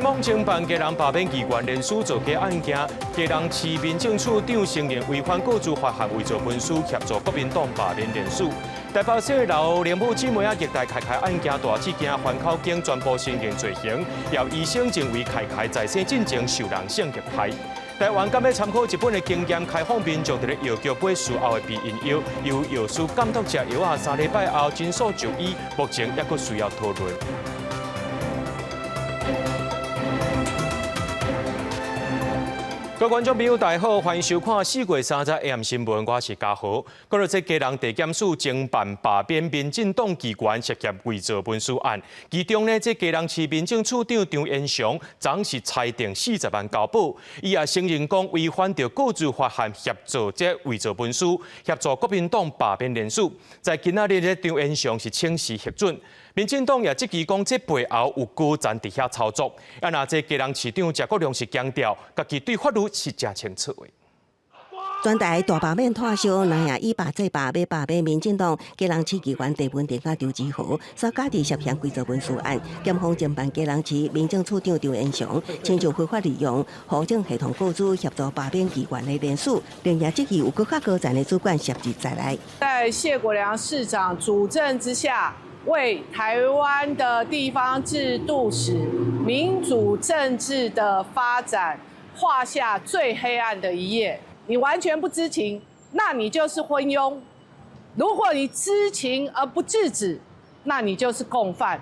檢方偵辦基隆罷免議員連署造假案件，基隆市民政處長承認違反個資法和偽造文書協助國民黨罷免連署。台北姓劉玲母姊妹仔虐待凱凱案件大事件，翻口供全部承認罪行，有醫生認為凱凱在生進前受人性虐待。台灣敢欲參考日本的經驗，開放民眾佇咧藥局買事後的避孕藥，由藥師監督食藥仔3禮拜後盡速就醫，目前猶閣需要討論。各位觀眾朋友，大家好，歡迎收看四月30 AM 新聞，我是嘉豪。講到這基隆地檢署偵辦罷免民進黨議員涉嫌偽造文書案，其中呢，這基隆市民政處長張延祥，昨是裁定40萬交保，伊也承認講違反著個資法和協助這偽造文書，協助國民黨罷免連署。在今仔日，這張延祥是請辭核准。民進黨也質疑講，這背後有高層佇遐操作。啊，若這基隆市長謝國樑是強調，家己對法律是誠清楚的。全台大罷免拖燒，若也以罷制罷，欲罷免民進黨基隆市議員鄭文鼎佮張志豪，所家己涉嫌偽造文書案，檢方偵辦基隆市民政處長張延祥，親像非法利用戶政系統個資協助罷免議員的連署，另也質疑有閣較高層的主管涉入在內。在謝國樑市長主政之下，為台灣的地方制度史、民主政治的發展畫下最黑暗的一頁。你完全不知情，那你就是昏庸；如果你知情而不制止，那你就是共犯。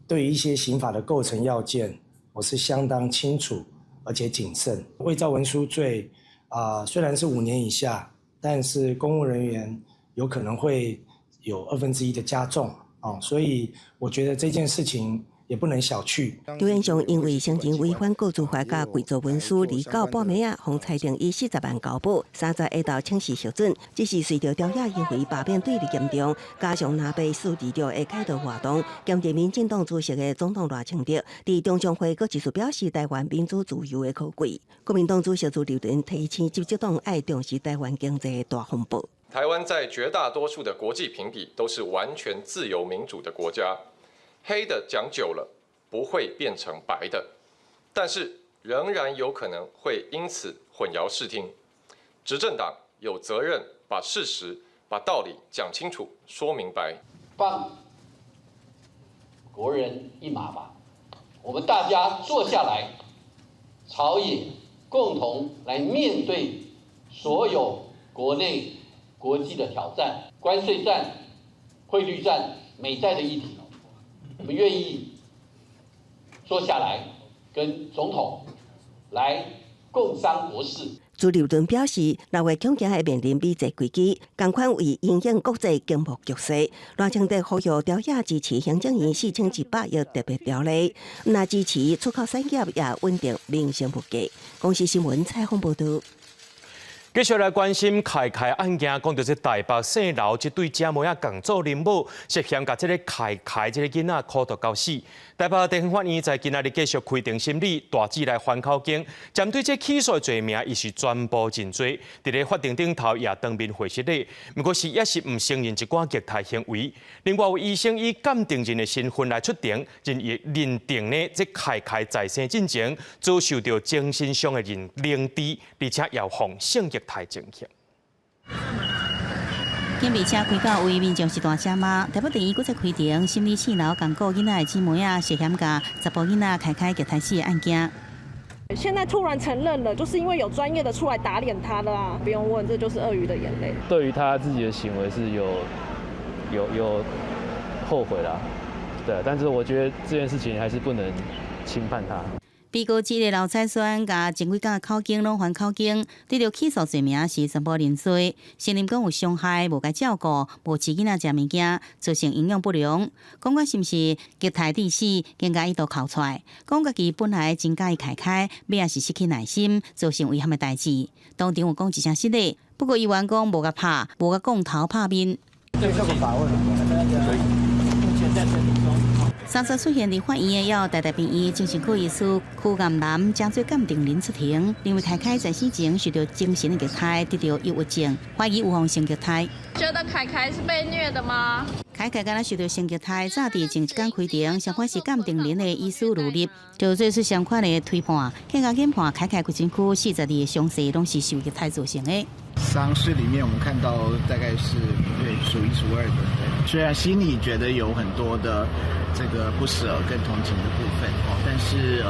對於一些刑法的構成要件，我是相當清楚而且謹慎。偽造文書罪啊，雖然是5年以下，但是公務人員有可能會有1/2的加重啊，所以我覺得這件事情也不能小覷。張延祥因為承認違反個資法佮偽造文書，而到半暝仔，予裁定以40萬交保，30下晝請辭核准。只是隨著朝野因為罷免對立嚴重，加上藍白426的凱道活動，兼任民進黨主席的總統賴清德，佇中常會閣持續表示台灣民主自由的可貴。國民黨主席朱立倫提醒執政黨愛重視台灣經濟的大風暴。台灣在絕大多數的國際評比都是完全自由民主的國家。黑的講久了不會變成白的，但是仍然有可能會因此混淆視聽。執政黨有責任把事實、把道理講清楚、說明白。放國人一馬吧，我們大家坐下來，朝野共同來面對所有國內國際的挑戰，關稅戰、匯率戰、美債的議題。我們願意坐下來跟總統來共商國是。朱立倫表示，六月恐驚會面臨美債危機，仝款為影響國際經貿局勢。賴清德呼籲朝野支持行政院4100億特別條例，毋但支持出口產業，也穩定民生物價。公視新聞採訪報導。繼續來關心凱凱案件，講到這台北姓劉這對姊妹仔仝做奶母，涉嫌共這个凱凱這个囡仔苦毒到死。台北地方法院在今仔日繼續開庭審理，大姊來翻口供，針對這起訴罪名，伊是全部認罪。佇咧法庭頂頭也當面回失禮，毋過是猶是毋承認一寡虐待行為。另外有醫生以鑑定人的身份來出庭，認定呢，這凱凱在生進前遭受著精神上的凌虐，而且也有予性虐待情形。警備車開到位，民眾是大聲罵。台北地院閣再開庭審理姓劉仝顧囡仔的姊妹仔，涉嫌共查埔囡仔凱凱虐待死的案件。現在突然承認了，就是因為有專業的出來打臉他了啊！不用問，這就是鱷魚的眼淚。對於他自己的行為是有後悔啦，對，但是我覺得這件事情還是不能輕判他。被告之一的劉彩萱，共前幾工的口供攏翻口供，得著起訴罪名是全部認罪，承認講有傷害、無共照顧、無飼囡仔食物件，造成營養不良。講過是毋是虐待致死，更加伊都哭出來，講家己本來真佮意凱凱，尾仔是失去耐心，造成遺憾的代誌。當場有講一聲失禮，不過伊原講無共拍，無共摃頭拍面。30出現佇法院的有台大病院精神科醫師柯岩南，將做鑑定人出庭，認為凱凱在死前受到精神的虐待，得著憂鬱症，懷疑有予性虐待。覺得凱凱是被虐的嗎？凱凱敢若受著衝擊胎，早佇前一工開庭，相反是鑑定人的醫師履歷，就做出相款的推判。警方研判，凱凱規身軀42個傷勢攏是受虐待造成的。傷勢裡面，我們看到大概是對數一數二的。對，雖然心裡覺得有很多的這個不捨跟同情的部分，哦，但是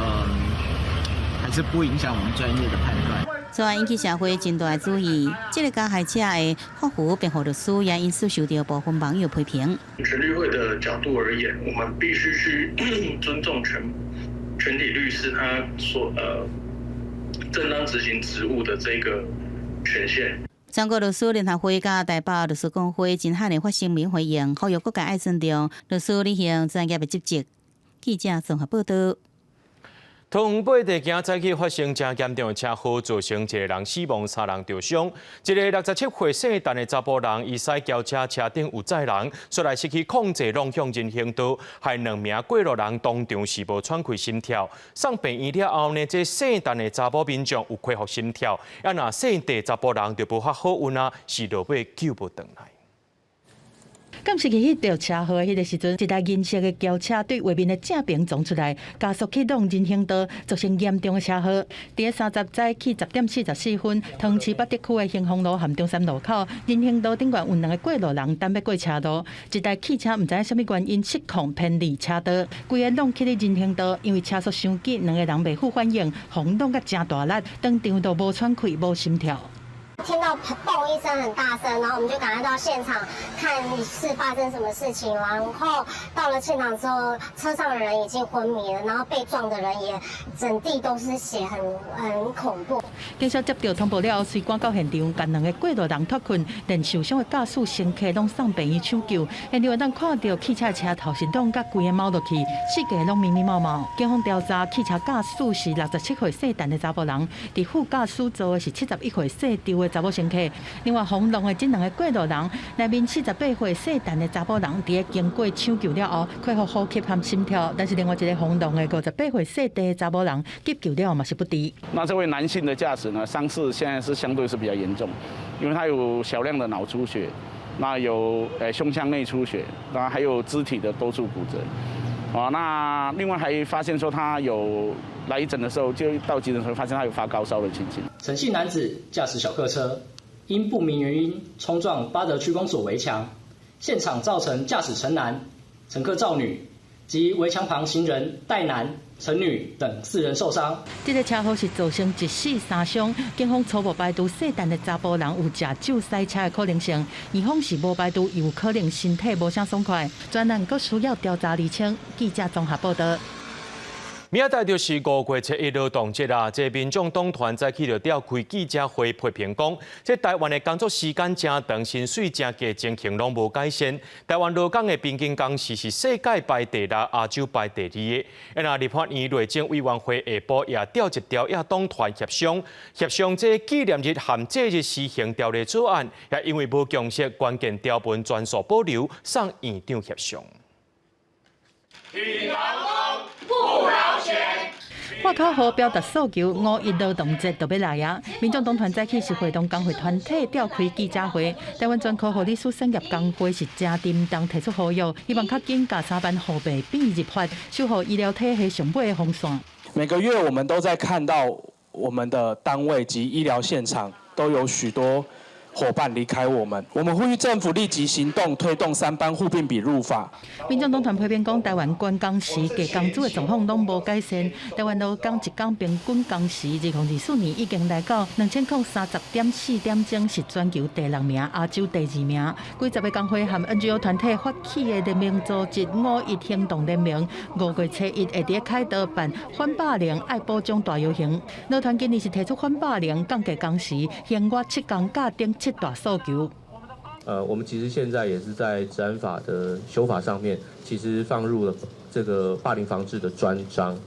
還是不影響我們專業的判斷。所以引起社會真大的注意。這個加害者的法扶辯護律師也因此受到部分網友批評。全律會的角度而言，我們必須去尊重全體律師他所正當執行職務的這個權限。全國律師聯合會佮台北律師公會真罕的發聲明回應，呼籲各界愛尊重律師履行專業的職責。記者綜合報道。桃園八地今早起發生誠嚴重的車禍，造成一個人死亡，三人著傷。一个67歲姓陳的查埔人，伊駛轎車，車頂有載人，煞來失去控制，挵向人行道，害兩名過路人當場是無喘氣心跳。送病院了後呢，這姓陳的查埔民眾有恢復心跳，啊若姓鄭查埔人就無較好運啊，是落尾救無轉來。監視器翕著車禍的彼个時陣，一台銀色的轎車對畫面的正爿撞出來，加速去挵人行道，造成嚴重的車禍。佇30早起10點44分，桃園市八德區的興豐路和中山路口，人行道頂懸有兩个過路人等欲過車路，一台汽車毋知影啥物原因失控偏離車道，規个挵去咧人行道，因為車速傷緊，兩个人袂赴反應，予挵甲誠大力，當場就無喘氣、無心跳。聽到砰一聲很大聲，然後我們就趕快到現場看是發生什麼事情。然後到了現場之後，車上的人已經昏迷了，然後被撞的人也整地都是血，很恐怖。警察接到通報了後，隨趕到現場，共兩个過路人脫困，連受傷的駕駛乘客攏送病院搶救。現場會當看著汽車車頭是挵甲規个貓落去，四界攏密密麻麻。警方調查，汽車駕駛是67歲姓陳的查埔人，佇副駕駛座的是71歲姓張的查某乘客。另外，予挵的這兩个過路人，內面48歲姓陳的查埔人，佇咧經過搶救了後，恢復呼吸和心跳，但是另外一個予挵的58歲姓鄭的查某人急救了後嘛是不治。那這位男性的駕駛呢，傷勢現在是相對是比較嚴重，因為他有小量的腦出血，那有胸腔內出血，那還有肢體的多處骨折。啊，那另外還發現說他有來診的時候，就到急診時候發現他有發高燒的情形。陳姓男子駕駛小客車，因不明原因衝撞八德區公所圍牆，現場造成駕駛陳男、乘客趙女及圍牆旁行人戴男、陳女等四人受傷。這个車禍是造成一死三傷，警方初步排除姓陳的查埔人有食酒駛車的可能性，疑方是無排除有可能身體無啥爽快，專案閣需要調查釐清。記者綜合報道。明仔載就是5月7日勞動節啦，這民眾黨團早起就召開記者會批評講，這台灣的工作時間誠長，薪水誠低，情形攏無改善。台灣勞工的平均工時是世界排第六，亞洲排第二个。啊，立法院內政委員會下晡也召集朝野黨團協商，協商這紀念日和節日施行條例草案，也因為無共識，關鍵條文全數保留，送院長協商。不勞權。喊口號表達訴求，五一勞動節就欲來啊！民眾黨團早起是會同工會團體召開記者會，台灣專科護理師產業工會是誠沉重提出呼籲，希望較緊共三班護病比入法，守護醫療體系上尾的防線。每個月我們都在看到我們的單位及醫療現場都有許多夥伴離開我們，我們呼籲政府立即行動，推動三班護病比入法。民眾黨團批評講，台灣懸工時、低工資的狀況攏無改善。台灣勞工一工平均工時，2024年已經來到2030.4點鐘，是全球第六名，亞洲第二名。幾十个工會和 NGO 團體發起的聯名組織五一行動聯盟，5月7日會佇凱道辦反霸凌愛保障大遊行。勞團今年是提出反霸凌、降低工時、限外七工假等七大訴求。我們其實現在也是在職安法的修法上面，其實放入了這個霸凌防治的專章，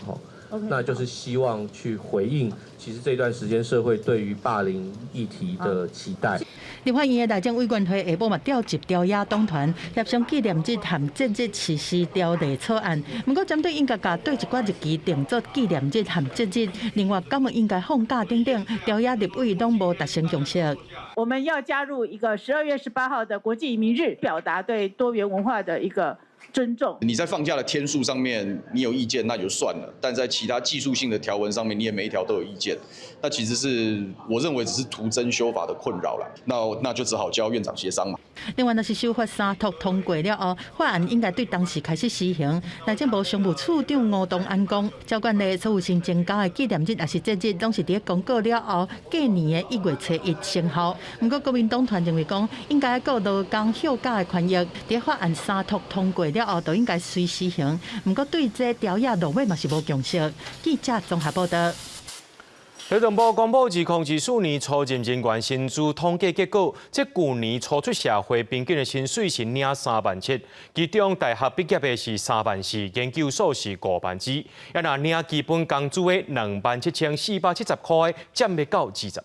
那就是希望去回應，其實這段時間社會對於霸凌議題的期待。立法院的內政委員會下晡嘛調集朝野黨團協商紀念日和節日實施條例草案。毋過針對應該共對一寡日期定做紀念日和節日，另外敢有應該放假等等，朝野立委攏無達成共識。我們要加入一個12月18號的國際移民日，表達對多元文化的一個尊重。你在放假的天數上面，你有意見那就算了，但在其他技術性的條文上面，你也每一條都有意見，那其實是我認為只是徒增修法的困擾了。那就只好交院長協商嘛。另外，若是修法三讀通過了後，法案應該對當時開始施行。內政部商務處長吳東安講，照慣例所有新增加的紀念日抑是節日，攏是佇公告了後，隔年的1月初1生效。毋過國民黨團認為講，應該顧勞工休假的權益，佇法案三讀通過了後，就應該隨施行。毋過對這朝野落尾嘛是無共識。記者綜合報道。勞動部公布2024年初任人員薪資統計結果，這舊年初出社會平均的薪水是領3萬7，其中大學畢業的是3萬4，研究所是5萬2，啊若領基本工資的27,470塊，佔欲到20%。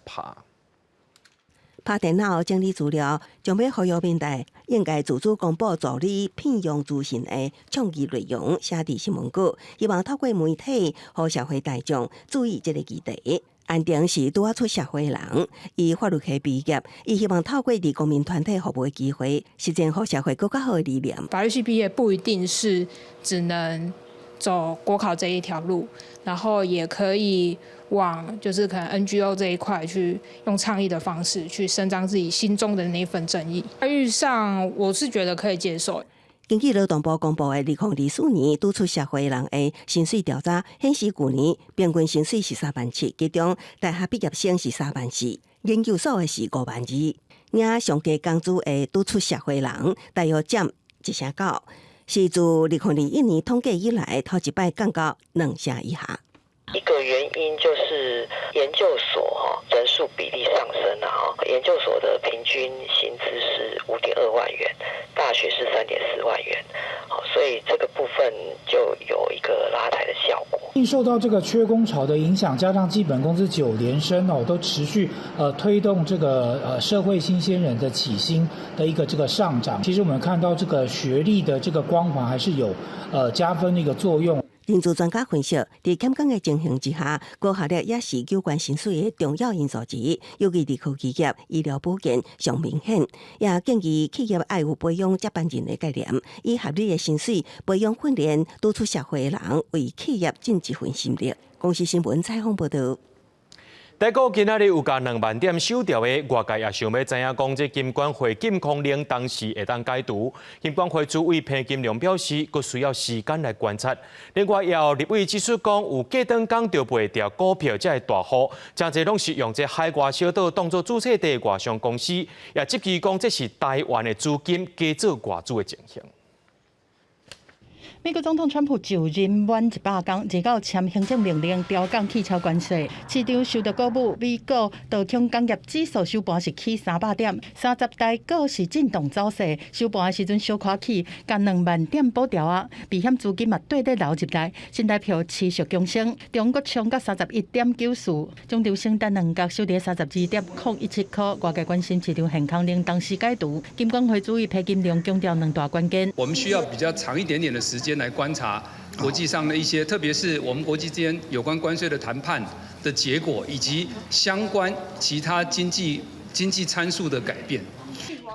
拍電腦整理資料，將欲呼籲民代應該自主公布助理聘用資訊的倡議內容，寫佇新聞稿，希望透過媒體予社會大眾注意這個議題。安定是拄仔出社會的人，伊法律系畢業，伊希望透過佇公民團體服務的機會，實踐予社會閣較好的理念。法律系畢業不一定是只能走國考這一條路，然後也可以往就是可能 NGO 這一塊去用倡議的方式去伸張自己心中的那一份正義。待遇上，我是覺得可以接受。根據勞動部公布的2024年拄出社會人的薪水調查，顯示舊年平均薪水是3萬7，其中大學畢業生是3萬4，研究所的是5萬2。領上低工資的拄出社會人，大約佔1成9，是自2021年統計以來頭一擺降到2成以下。一個原因就是研究所哈人數比例上升了哈，研究所的平均薪資是5.2萬元，大學是3.4萬元，好，所以這個部分就有一個拉抬的效果。受到這個缺工潮的影響，加上基本工資9連升哦，都持續推動這個社會新鮮人的起薪的一個這個上漲。其實我們看到這個學歷的這個光環還是有加分的一個作用。人資專家分析，佇欠工的情形之下，高學歷也是有關薪水的重要因素之一，尤其佇科技業、醫療保健上明顯。也建議企業愛有培養接班人的概念，以合理的薪水培養訓練拄出社會的人，為企業盡一份心力。公視新聞採訪報導。台股今仔日有共2萬點收掉的，外界也想欲知影講，這金管會禁空令當時會當解除。金管會主委彭金龍表示，閣需要時間來觀察。另外，也有立委指出講，有隔轉工就賣掉股票，這的大戶，誠濟攏是用這海外小島當做註冊地的外商公司，也質疑講這是台灣的資金假做外資的情形。美國總統川普就任滿100天，29簽行政命令調降汽車關稅，市場受到鼓舞。美國道瓊工業指數收盤是起300點，30台股是震盪走勢，收盤的時陣小可起，共2萬點保牢啊！避險資金嘛綴咧流入來，新台票持續強升，中國衝到31.94，終場聖誕兩角收佇32.017塊。外界關心市場限空令當時解除，金管會主委彭金龍強調兩大關鍵。我們需要比較長一點點的時間來觀察國際上的一些，特別是我們國際之間有關關稅的談判的結果，以及相關其他經濟參數的改變。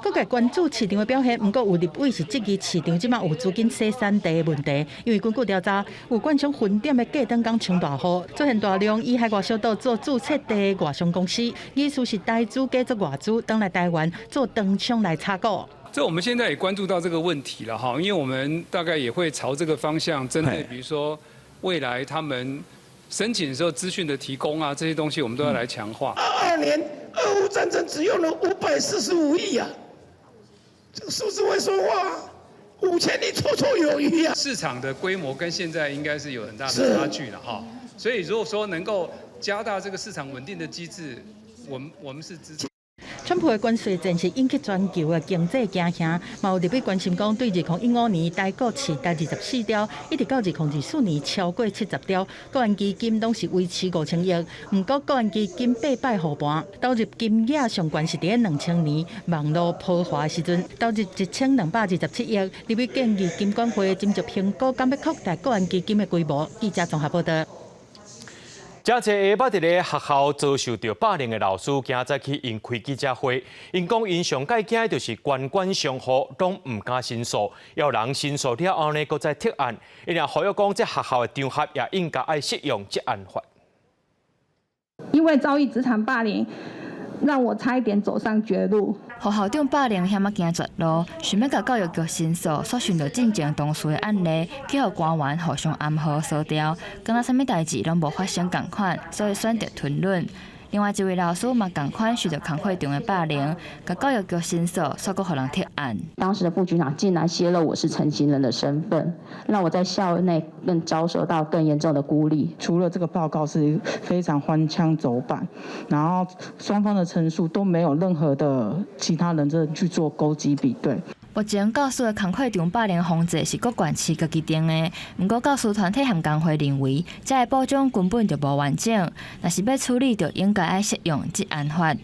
各界關注市場的表現，毋過有立委是質疑市場這馬有資金洗三地的問題，因為根據調查，有券商分點的隔轉工衝大戶，出現大量以海外小島做註冊地的外商公司，意思是台資假做外資，轉來台灣做當沖來炒股。這我們現在也關注到這個問題了哈，因為我們大概也會朝這個方向，針對比如說未來他們申請的時候資訊的提供啊，這些東西我們都要來強化。22年俄烏戰爭只用了545億啊，這個數字會說話，5000億綽綽有餘啊。市場的規模跟現在應該是有很大的差距了哈，所以如果說能夠加大這個市場穩定的機制，我們是支持。川普的關稅戰是引起全球的經濟驚嚇，嘛有立委關心講，對2015年台股市達24兆，一直到2024年超過70兆，國安基金攏是維持5000億。毋過國安基金八擺護盤，投入金額上懸是佇咧2000年網路泡沫的時陣，投入1227億。立委建議金管會斟酌評估，敢欲擴大國安基金的規模。記者綜合報道。遮濟捌佇咧學校遭受著霸凌的老師，今早去𪜶開記者會，𪜶講𪜶上蓋驚的就是官官相護，攏毋敢申訴，有人申訴了後呢，閣再撤案。𪜶也呼籲講，這學校的場合也應該愛適用職安法。因為遭遇職場霸凌，讓我差一點走上絕路。予校長霸凌，險仔行絕路，想欲共教育局申訴，所受著進前同事的案例，去予官員互相暗號鎖掉，敢若啥物代誌攏無發生仝款，所以選擇吞忍。另外一位老師嘛仝款受著工課場的霸凌，共教育局申訴，煞閣予人撤案。當時的副局長竟然洩露我是陳情人的身份，讓我在校內更遭受到更嚴重的孤立。除了這個報告是非常荒腔走板，然後雙方的陳述都沒有任何的其他人證去做勾稽比對。目前教師的工課場霸凌防治是各縣市家己定的，毋過教師團體和工會認為，這个保障根本就無完整，若是欲處理，就應該愛適用職安法。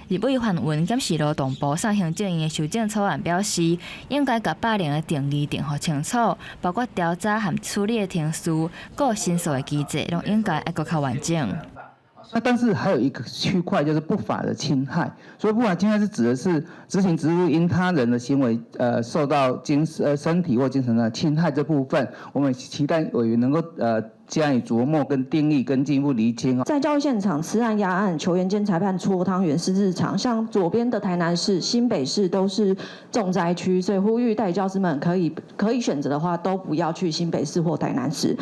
立委范雲檢視勞動部送行政院的修正草案，表示應該共霸凌的定義定予清楚，包括調查和處理的程序，閣有申訴的機制，攏應該愛閣較完整。那但是還有一個區塊就是不法的侵害，所以不法侵害是指的是執行職務因他人的行為，受到精身體或精神的侵害這部分，我們期待委員能夠加以琢磨跟定義跟進一步釐清。在教育現場，吃案壓案、球員兼裁判搓湯圓是日常，像左邊的台南市、新北市都是重災區，所以呼籲代理教師們可以選擇的話，都不要去新北市或台南市。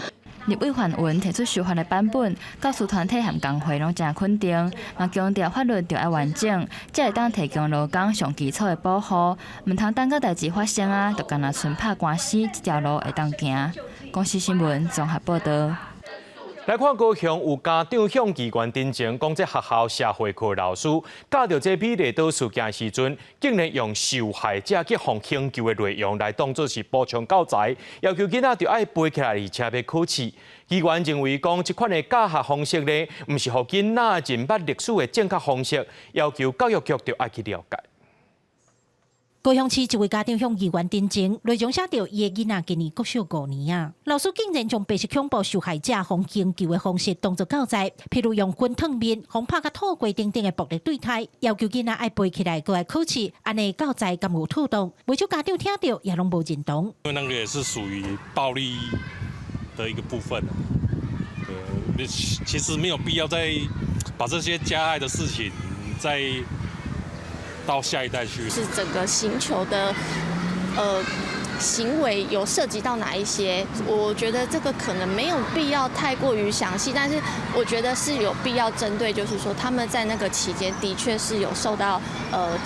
立委范雲提出修法的版本，教師團體和工會攏誠肯定，嘛強調法律著愛完整，才會當提供勞工上基礎的保護，毋通等到代誌發生啊，就干焦賰拍官司，這條路會當行。公視新聞綜合報道。來看高雄有家長向機關陳情，講這學校社會課老師教著這美麗島事件時陣，竟然用受害者去予刑求的內容來當做是補充教材，要求囡仔著愛背起來，而且欲考試。機關認為講這款的教學方式呢，毋是予囡仔認捌歷史的正確方式，要求教育局著愛去了解。高雄市一位家長向議員陳情，內容寫著伊的囡仔今年國小五年啊，老師竟然將白色恐怖受害者予刑求的方式當作教材，譬如用滾燙麵、予拍甲吐血等等的暴力對待，要求囡仔愛背起來，閣愛考試，按呢教材敢有妥當？袂少家長聽著也攏無認同。因為那個也是屬於暴力的一個部分，對，其實沒有必要再把這些加害的事情再到下一代去，是整個刑求的行為有涉及到哪一些？我覺得這個可能沒有必要太過於詳細，但是我覺得是有必要針對，就是說他們在那個期間的確是有受到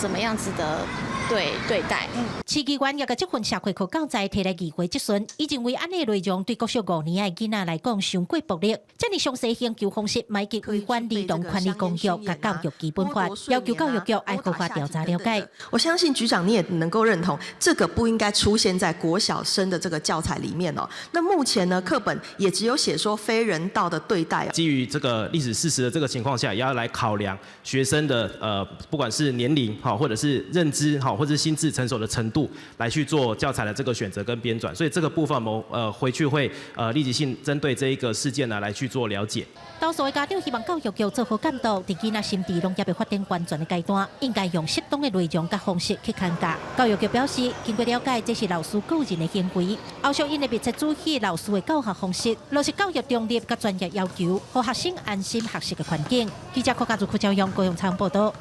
怎麼樣子的對待。市議員也共這份社會課教材提來議會質詢，伊認為按呢內容對國小五年的囡仔來講傷過暴力，這爾詳細刑求方式，嘛已經違反兒童權利公約佮教育基本法，要求教育局愛好好調查了解。我相信局長你也能夠認同，這個不應該出現在國小生的這個教材裡面哦。那目前呢，課本也只有寫說非人道的對待。基於這個歷史事實的這個情況下，也要來考量學生的不管是年齡哈，或者是認知哈，或者是心智成熟的程度，來去做教材的這個選擇跟編纂。所以這個部分我們回去會立即性針對這一個事件呢來去做了解。多數的家長希望教育局做好監督，佇囡仔心智攏猶未發展完全的階段，應該用適當的內容佮方式去牽教。教育局表示，經過了解，這是老師個人的行為，後續𪜶會密切注意老師的教學方式，落實教育中立佮專業要求，予學生安心學習的環境。記者郭家如、柯昭陽高雄採訪報道。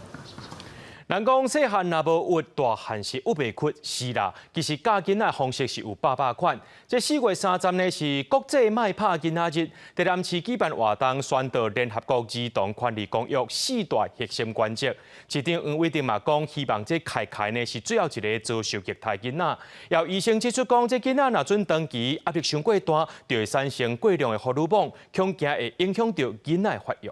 人講細漢若無鬱，大漢是鬱袂屈，是啦。其實教囡仔方式是有百百款。這4月30呢是國際莫拍囡仔日，台南市舉辦活動，宣導聯合國兒童權利公約四大核心原則。市長黃偉哲嘛講，希望這凱凱呢是最後一个遭受虐待囡仔。有醫生指出講，這囡仔若準長期壓力傷過大，就會產生過量的荷爾蒙，恐驚會影響著囡仔的發育。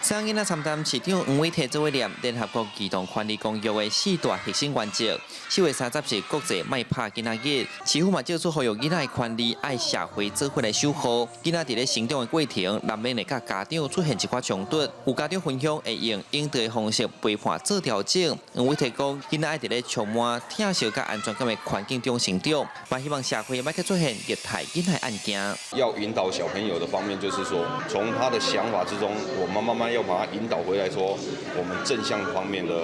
三囡仔參擔市長黃偉哲做伙念聯合國兒童權利公約的四大核心原則。4月30是國際莫拍囡仔日，市府嘛借此呼籲囡仔的權利愛社會做伙來守護。囡仔佇咧成長的過程，難免會佮家長出現一寡衝突。有家長分享會用應對的方式陪伴做調整。黃偉哲講，囡仔愛佇咧充滿疼惜佮安全感的環境中成長，嘛希望社會莫閣出現虐待囡仔案件。要引導小朋友的方面，就是說，從他的想法之中，我們慢慢要把他引導回來，說我們正向方面的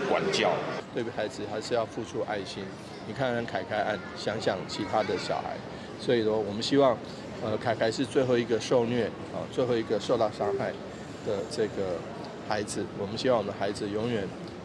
管教。對孩子還是要付出愛心。你看看凱凱案，想想其他的小孩，所以說我們希望，凱凱是最後一個受虐啊，最後一個受到傷害的這個孩子。我們希望我們孩子永遠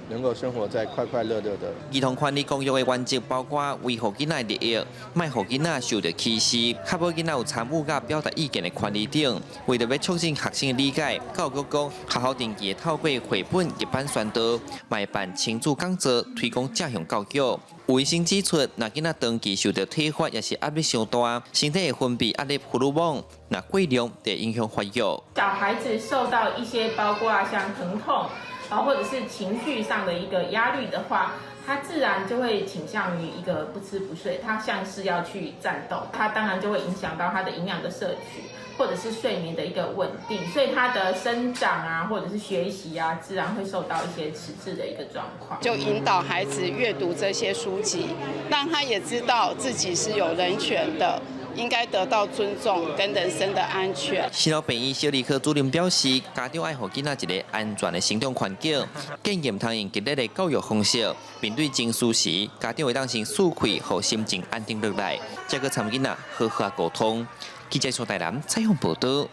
能夠生活在快快樂樂的。兒童權利公約的原則包括維護囡仔利益，莫予囡仔受著歧視，確保囡仔有參與佮表達意見的權利等。為著欲促進學生的理解，教育局講學校定期會透過繪本、譯版宣導，嘛會辦親子講座，推廣正向教育。有醫生指出，若囡仔長期受著體罰，抑是壓力傷大，身體會分泌壓力荷爾蒙，若過量就會影響發育。小孩子受到一些包括像疼痛，啊，或者是情緒上的一個壓力的話，他自然就會傾向於一個不吃不睡，他像是要去戰鬥，他當然就會影響到他的營養的攝取，或者是睡眠的一個穩定，所以他的生長啊，或者是學習啊，自然會受到一些遲滯的一個狀況。就引導孩子閱讀這些書籍，讓他也知道自己是有人權的。應該得到尊重跟人身的安全。新老病院小兒科主任表示，家長愛予囡仔一個安全的成長環境，建議毋通用激烈的教育方式。面對情緒時，家長會當先舒氣，予心情安定落來，再閣參囡仔好好溝通。記者蘇大南採訪報導。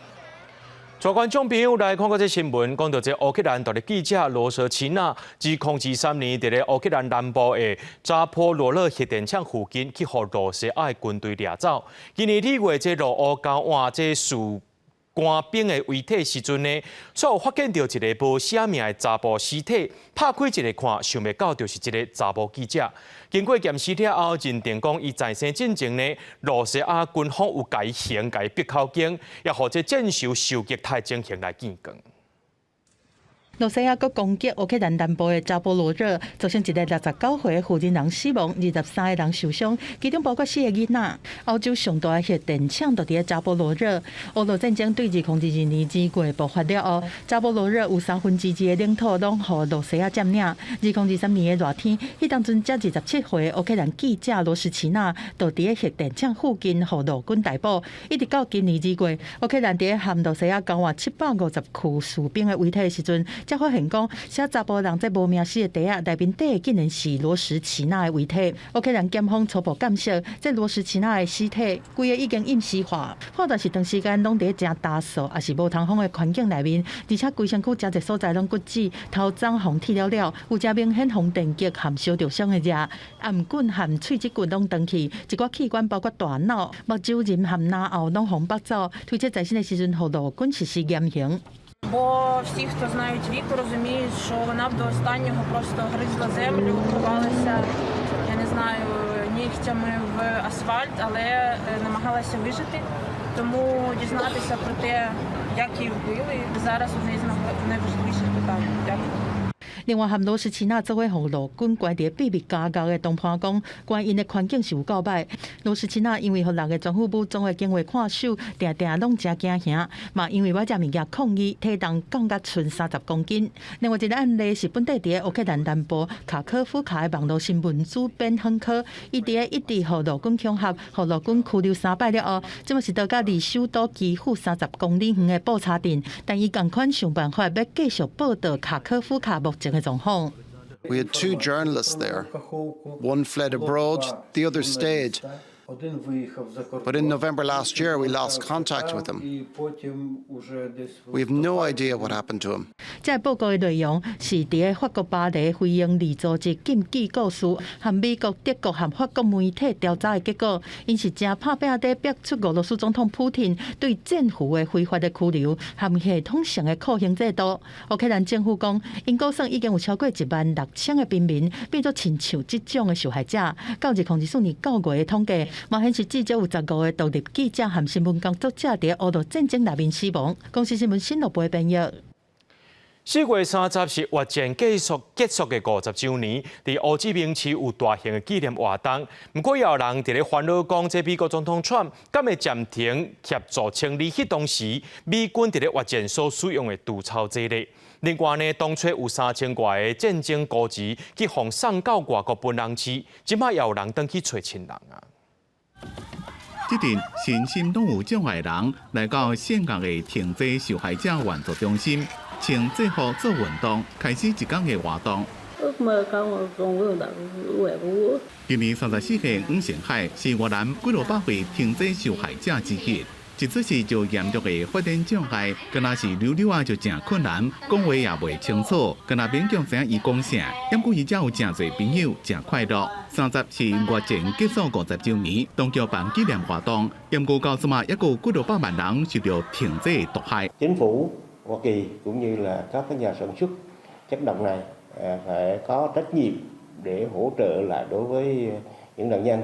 全觀眾朋友來看過這新聞，講到這烏克蘭獨立記者羅舍奇娜，自2023年佇咧烏克蘭南部的扎波羅熱核電廠附近去予羅西亞的軍隊掠走。今年2月，這俄烏交換這士官兵的遺體時陣呢，煞有發現著一个無寫名的查埔屍體，拍開一个看，想袂到就是這个查某記者。經過驗屍了後，認定講伊在生進前呢，羅西亞軍方有共伊刑共伊逼口供，也予這戰囚受虐待情形來見證。羅西亞閣攻擊烏克蘭南部的扎波羅熱，造成一个69歲的婦人人死亡，23個人受傷，其中包括四个囡仔。歐洲上大的核電廠就佇咧扎波羅熱。烏俄戰爭對2022年2月爆發了後，扎波羅熱有2/3的領土攏予羅西亞佔領。2023年的熱天，彼當陣才27歲的烏克蘭記者羅斯奇娜，就佇咧核電廠附近予俄軍逮捕。一直到今年2月，烏克蘭佇咧和羅西亞交換750具士兵的遺體的時陣，才發現講，寫查埔人這無名屍的袋仔內面底竟然是羅什奇娜的遺體。烏克蘭檢方初步鑑識，這羅什奇娜的屍體規个已經陰屍化，判斷是長時間攏佇咧誠焦燥，抑是無通風的環境內面，而且規身軀誠濟所在攏骨折，頭鬃予剃了了，有誠明顯予電擊和燒著傷的跡，頷頸和喙舌骨攏斷去，一寡器官包括大腦、目睭仁和嚨喉攏予剝走，推測在生的時陣予俄軍實施嚴刑。 Бо всі, хто знають Віку, розуміють, що вона б до останнього просто гризла землю, впивалася, я не знаю, нігтями в асфальт, але намагалася вижити. Тому дізнатися про те, як її вбили, зараз одне із найважливіших питань. Дякую. 另外，和羅斯奇娜做伙予俄軍關佇秘密監獄的同伴講，關𪜶的環境是有夠歹。羅斯奇娜因為予六个全副武裝的警衛看守，定定攏誠驚嚇，嘛因為欲食物件抗議，體重降甲賰30公斤。另外一个案例是本地佇咧烏克蘭南部卡科夫卡的網路新聞主編亨科，伊佇咧一直予俄軍恐嚇，予俄軍拘留三擺了後，這馬是逃到離首都基輔30公里遠的布查鎮，但伊仝款想辦法欲繼續報導卡科夫卡目前的狀況。 We had two journalists there. One fled abroad, the other stayed. But in November last year, we lost contact with him. We have no idea what happened to him. 這个報告的內容是佇咧法國巴黎非營利組織禁記故事和美國、德國和法國媒體調查的結果，𪜶是誠拍拚佇逼出俄羅斯總統普廷對戰俘的非法的拘留和系統性的酷刑制度。烏克蘭政府講，𪜶估算已經有超過16,000個平民變做親像這種的受害者。到2024年9月的統計，嘛顯示至少有15個獨立記者和新聞工作者佇俄烏戰爭內面死亡。公視新聞新羅播編譯。4月30是越戰結束的50週年，佇胡志明市有大型的紀念活動。毋過也有人佇咧煩惱講，這美國總統川普敢會暫停協助清理彼當時美軍佇咧越戰所使用的除草劑咧。另外呢，當初有3000外个戰爭孤兒去予送到外國分人飼，這擺也有人轉去揣親人啊。這陣身心攏有障礙人來到峴港的停滯受害者援助中心，穿制服做運動，開始一天的活動。今年34歲黃成海是越南幾落百位停滯受害者之一。一出世就嚴重的發展障礙，敢若是溜溜仔就誠困難，講話也袂清楚，敢若勉強知影伊講啥。毋過伊遮有誠濟朋友，誠快樂。30是越戰結束50週年，當局辦紀念活動，毋過到這馬猶閣有幾落百萬人受著停滯毒害。 Chính phủ Hoa Kỳ cũng như là các cái nhà sản xuất chất độc này phải có trách nhiệm để hỗ trợ lại đối với những nạn nhân。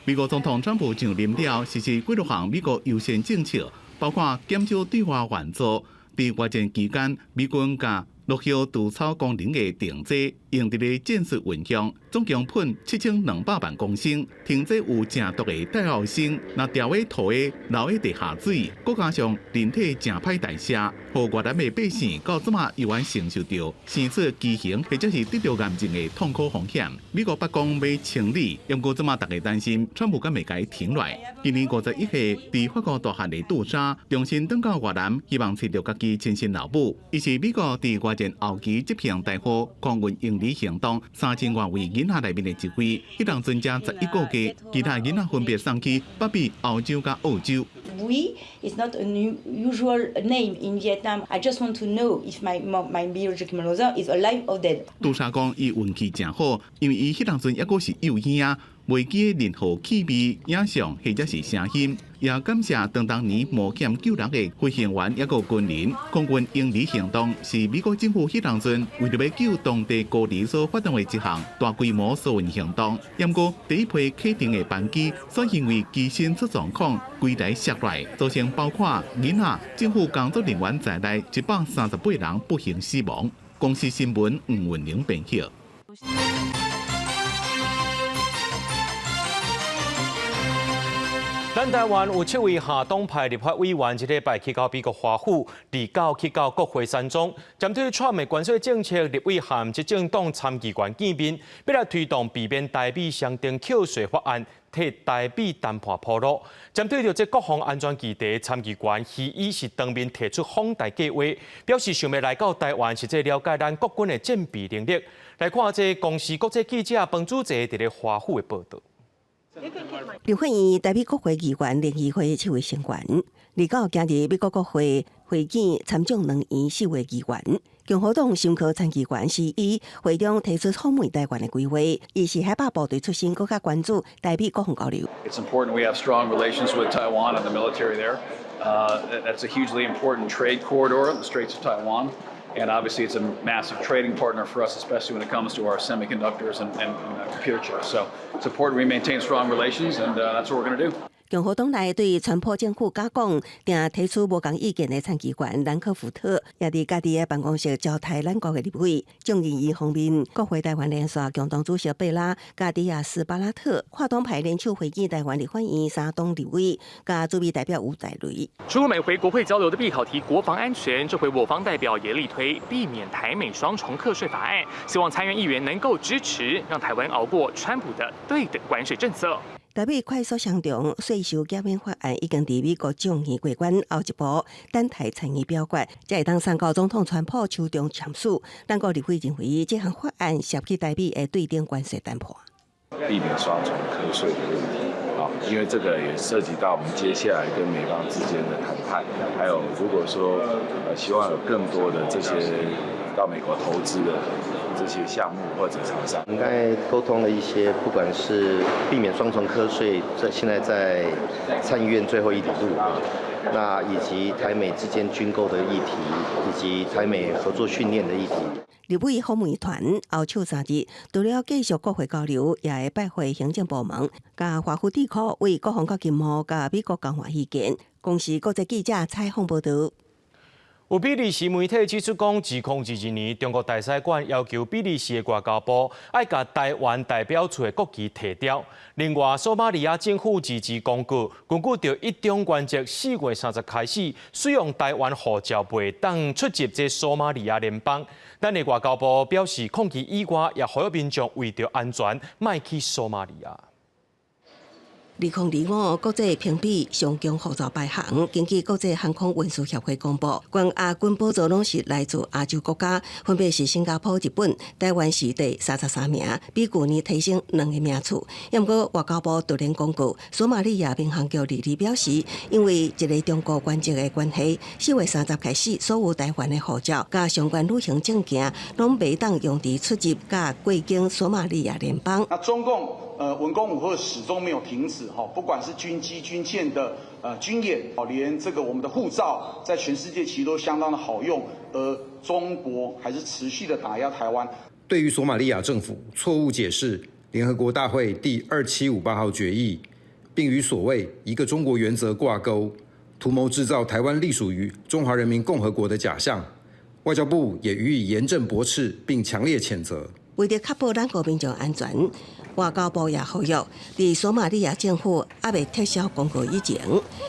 美國總統川普上任了，實施幾落項美國優先政策，包括減少對外援助。佇越戰期間，美軍共落後除草功能的定劑用佇咧戰術運用，總共噴7200萬公升，停劑有誠毒的戴奧辛，若牢咧塗的留咧地下水，閣加上人體誠歹代謝，予越南的百姓到這馬猶原承受著生出畸形或者是得著癌症的痛苦風險。美國白宮欲清理，毋過這馬大家擔心，川普敢會共伊停落來。今年51歲，佇法國大漢的杜莎重新轉到越南，希望揣著家己親生老母。伊是美國佇越戰後期執行大戶空運嬰兒行動3000外位囡仔內面的一位，彼當陣才11個月，其他囡仔分別送去北美、歐洲佮澳洲。 Bui is not an usual name in Vietnam. I just want to know if my biological mother is alive or dead. 杜莎講，伊運氣誠好，因為伊彼當陣猶閣是幼嬰仔，袂記得任何氣味、影像或者是聲音。也感謝當年冒險救人的飛行員猶閣軍人。空運嬰兒行動是美國政府彼當陣為著欲救當地孤兒所發動的一項大規模疏運行動。毋過第一批啟程的班機，煞因為機身出狀況，規台摔落來，造成包括囡仔、政府工作人員在內138人不幸死亡。公視新聞吳文玲編譯。咱台灣有7位下黨派立法委員，這禮拜去到美國華府，二九去到國會山莊，針對川普的關稅政策，立委和執政黨參議員見面，欲來推動避免台美雙重課稅法案，替台美談判鋪路。針對著這國防安全議題，參議員徐伊是當面提出訪台計畫，表示想欲來到台灣，實際了解咱國軍的戰備能力。來看這公視國際記者彭祖澤佇咧華府的報導。立法院台美國會議員聯誼會7位成員，二九今日美國國會會見參眾兩院四位議員。共和黨深科參議員是以會中提出訪問台灣的規劃，伊是海霸部隊出身，閣較關注台美國防交流。 It's important we have strong relations with Taiwan and the military there. That's a hugely important trade corridor, the Straits of Taiwan. And obviously, it's a massive trading partner for us, especially when it comes to our semiconductors and computer chips. So it's important we maintain strong relations, and that's what we're going to do. 共和黨內對川普政府假講，定提出無仝意見的參議員蘭克福特，也佇家己的辦公室招待咱國的立委。眾議院方面，國會台灣連線共同主席貝拉、佮迪亞斯巴拉特，跨黨派聯手會見台灣立法院三黨立委，佮駐美代表吳在雷。除了每回國會交流的必考題國防安全，這回我方代表也力推避免台美雙重課稅法案，希望參院議員能夠支持，讓台灣熬過川普的對等關稅政策。台美快速雙重稅收減免法案已經佇美國眾議過關，後一步等待參議表決，才會當送到總統川普手中簽署。咱國立委認為，這項法案涉及台美的對等關稅談判，避免雙重課稅的問題啊，因為這個也涉及到我們接下來跟美方之間的談判，還有如果說希望有更多的這些到美國投資的這些項目或者廠商，應該溝通了一些，不管是避免雙重課稅，在現在在參議院最後一里路啊，那以及台美之間軍購的議題，以及台美合作訓練的議題。立委訪問團後首3日，除了繼續國會交流，也會拜會行政部門，佮華府智庫為國防佮經貿佮美國交換意見。公視國際記者採訪報導。有比利時媒體指出講，2022年，中國大使館要求比利時的外交部愛共台灣代表處的國旗提掉。另外，索馬利亞政府辭職公告，根據著一中原則，4月30開始，使用台灣護照袂當出入這索馬利亞聯邦。咱的外交部表示，抗議以外，也呼籲民眾為著安全，莫去索馬利亞。2025國際評比上強護照排行，根據國際航空運輸協會公布，懸亞軍寶座攏是來自亞洲國家，分別是新加坡、日本、台灣是第33名，比舊年提升兩個名次。毋過外交部突然公告，索馬利亞民航局日表示，因為一個中國原則的關係，4月30開始，所有台灣的護照佮相關旅行證件，攏袂當用佇出入佮過境索馬利亞聯邦。那中共文攻武嚇始終沒有停止，哈，不管是軍機、軍艦的軍演，哦，連這個我們的護照在全世界其實都相當的好用，而中國還是持續的打壓台灣。對於索馬利亞政府錯誤解釋聯合國大會第2758號決議，並與所謂一個中國原則掛鈎，圖謀製造台灣隸屬於中華人民共和國的假象，外交部也予以嚴正駁斥並強烈譴責。為著確保咱國民眾安全，外交部也呼籲，佇索馬利亞政府猶未撤銷公告以前，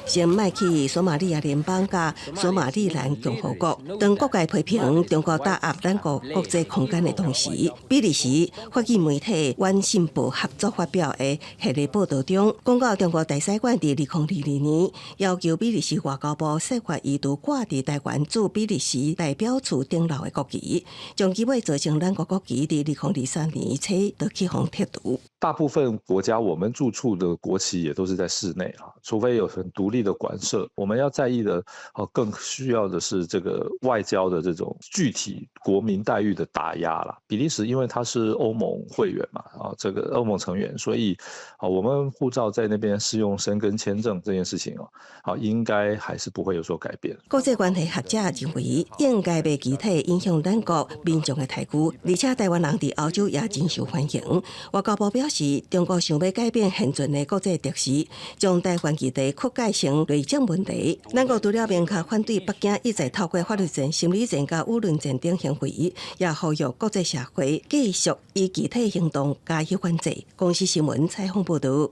先莫去索馬利亞聯邦佮索馬利蘭共和國。當各界批評中國打壓咱國國際空間的同時，比利時法語媒體《遠信報》合作發表的系列報道中，講到中國大使館佇2022年要求比利時外交部設法移除掛佇台灣駐比利時代表處頂樓的國旗，將其尾造成咱國國旗佇2023年初就去予剔除。大部分國家，我們駐處的國旗也都是在室內啊，除非有很獨立的館舍。我們要在意的，更需要的是這個外交的這種具體國民待遇的打壓啦。比利時因為它是歐盟會員嘛，啊，這個歐盟成員，所以啊，我們護照在那邊適用申根簽證這件事情哦，啊，應該還是不會有所改變。國際關係學者認為，應該袂具體影響咱國民眾的待遇，而且台灣人佇歐洲也真受歡迎。外交部表示，中國想欲改變現存的國際秩序，將台灣議題曲解成內政問題。咱國除了明確反對北京一再透過法律戰、心理戰佮輿論戰等行為，也呼籲國際社會繼續以具體行動加以反制。公視新聞採訪報導。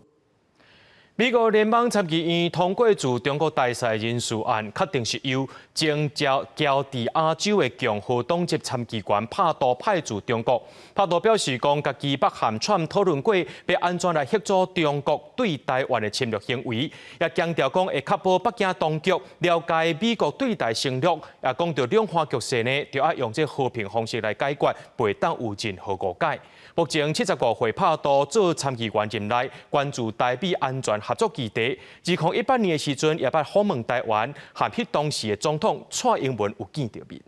美國聯邦參議院通過駐中國大使人事案，確定是由前喬治亞州的共和黨籍參議員帕杜派駐中國。帕杜表示講，家己捌和川普討論過，欲按怎來嚇阻中國對台灣的侵略行為，也強調講會確保北京當局了解美國對台承諾，也講著兩岸局勢呢，著愛用這和平方式來解決，袂當有任何誤解。目前75歲帕杜做參議員任內，關注台美安全合作議題。2018年的時陣，也捌訪問台灣，和彼當時的總統蔡英文有見著面。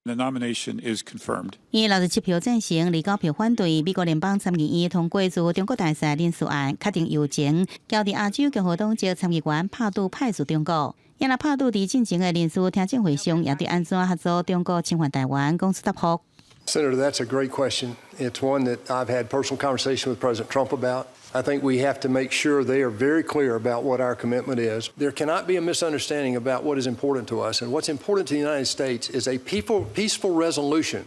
The nomination is confirmed. 以67票贊成，29票反對，美國聯邦參議院通過駐中國大使人事案，確定由前喬治亞州共和黨籍參議員帕杜派駐中國。也若帕杜佇進前的人事聽證會上，也對按怎嚇阻中國侵犯台灣講出答覆。 Senator, that's a great question. It's one that I've had personal conversation with President Trump about. I think we have to make sure they are very clear about what our commitment is. There cannot be a misunderstanding about what is important to us. And what's important to the United States is a peaceful resolution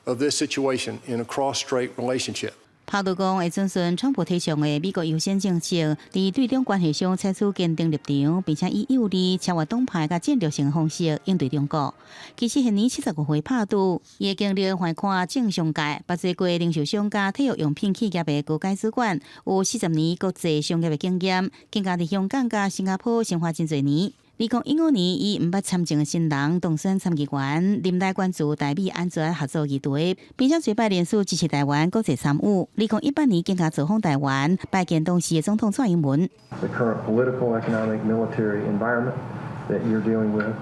of this situation in a cross-strait relationship. 帕杜講會遵循川普提倡的美國優先政策，佇對中關係上採取堅定立場，並且以有利超越黨派佮戰略性方式應對中國。其實現年75歲帕杜，伊的經歷橫跨政商界，捌做過零售商佮體育用品企業的高階主管，有40年國際商業的經驗，更加佇香港佮新加坡生活真濟年。2015年，以毋捌參政的新人當選參議員，任內關注台美安全合作議題，並且最擺連續支持台灣國際參與。2018年更加造訪台灣，拜見當時的總統蔡英文。 The current political, economic, military environment that you're dealing with,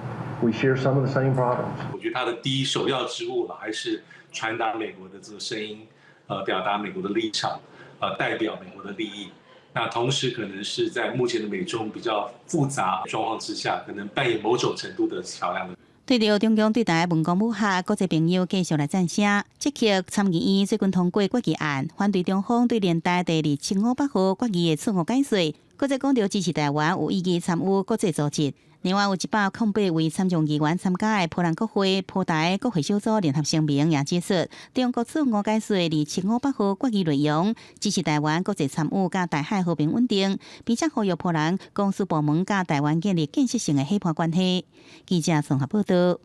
we share some of the same problems. 我覺得他的第一首要之務還是傳達美國的這個聲音，表達美國的立場，代表美國的利益。那同時可能是在目前的美中比較複雜狀況之下，可能扮演某種程度的橋樑的。對著中共對台文攻武嚇，國際朋友繼續來贊聲。積極參議院最近通過決議案，反對中方對聯大第2758號決議的錯誤解說，閣再講著支持台灣有意義參與國際組織。另外有108位參眾議員參加的波蘭國會波台國會小組聯合聲明也指出，中國自我解釋2758號決議內容，支持台灣國際參與佮台海和平穩定，並且呼籲波蘭公私部門佮台灣建立建設性的伙伴關係。記者綜合報道。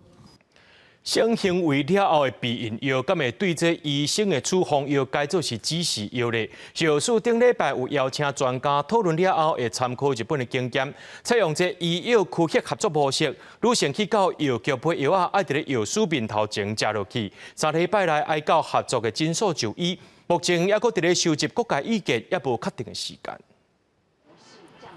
性行為了後的避孕藥，敢會對這醫生的處方藥改做是指示藥咧？食藥署頂禮拜有邀請專家討論了後，會參考日本的經驗，採用這醫藥科學合作模式，女性去到藥局買藥仔，愛佇咧藥師面頭前食落去，3禮拜內愛到合作的診所就醫。目前猶閣佇咧收集各界意見，猶無確定的時間。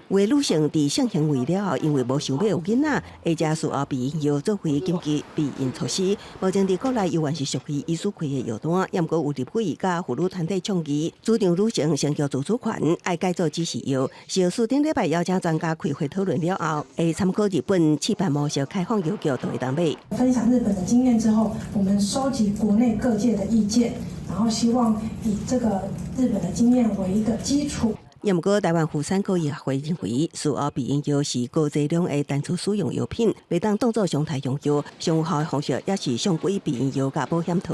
有的女性佇性行為了後，因為無想欲有囡仔，會食事後避孕藥作為緊急避孕措施。目前佇國內猶原是屬於醫師開的藥單，毋過有立委佮婦女團體倡議，主張女性性交自主權愛改做指示藥。食藥署頂禮拜邀請專家開會討論了後，會參考日本試辦模式開放藥局就會當買。分享日本的經驗之後，我們收集國內各界的意見，然後希望以這個日本的經驗為一個基礎。毋過，台灣婦產科醫學會認為，事後避孕藥是高劑量的單次使用藥品，袂當當作常態用藥。上有效的方式也是常規避孕藥佮保險套。